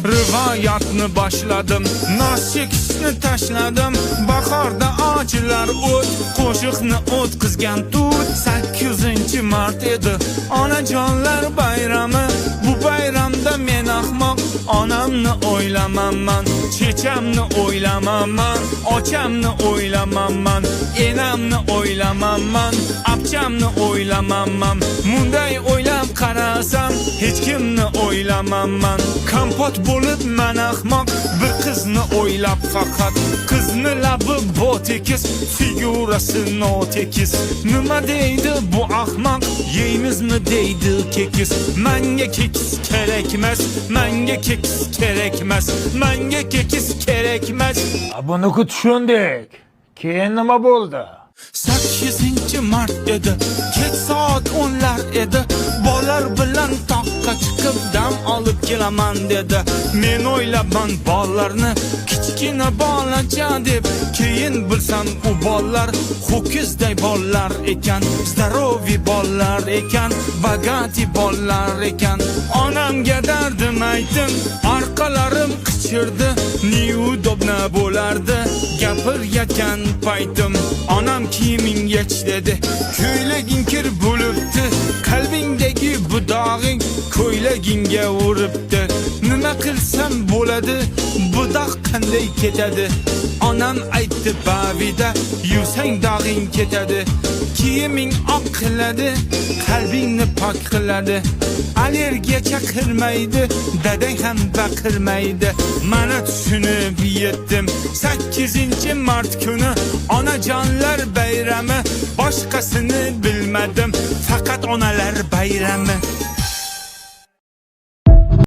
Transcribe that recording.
Rivoyatni boshladim. Nos chekishni tashladim. Bahorda ochilar o't, qo'shiqni o'tkazgan tut. 8-mart edi, onajonlar bayrami. Bu bayramda men ahmoq onamni o'ylamanman, chechamni o'ylamanman, ochamni o'ylamanman, enamni o'ylamanman, apchamni o'ylamanman. Munday o'ylab qarasam, hech kimni o'ylamanman. Kompot bo'lib man ahmoq bir qizni o'ylab faqat. Qizni labi bo'tekis, figurasi notekis. Nima deydi bu ahmoq? Yeymizmi deydi kekis. Manga kekis kerakmas, manga kekis kerakmas, manga kekis kerakmas. Buni tushundik. Keyin nima bo'ldi? 8-mart edi, kech soat 10lar edi. Bolalar bilan toqqa chiqib dam olib kelaman dedi. Men o'ylabman bolalarni kichkina bolacha deb. Keyin bilsam, u bolalar ho'kizday bolalar ekan, здоровый bolalar ekan, богатый bolalar ekan. Onamga dardim aytdim, orqalarim qichirdi. Неудобно bo'lardi gapirayotgan paytim. Onam "Kiyiming yech", dedi, "Ko'ylaging kir bo'libdi, qalbingdagi bu dog'ing ko'ylagingga uribdi". Nima qilsam bo'ladi, bu dog' qanday ketadi? Onam aytdi: "Bavida yuvsang, dog'ing ketadi, kiyiming oq qiladi, qalbingni pok qiladi, allergiya chaqirmaydi, dadang ham baqirmaydi". Mana tushunib yetdim, 8-mart kuni onajonlar bayrami. Boshqasini bilmadim, faqat onalar bayrami.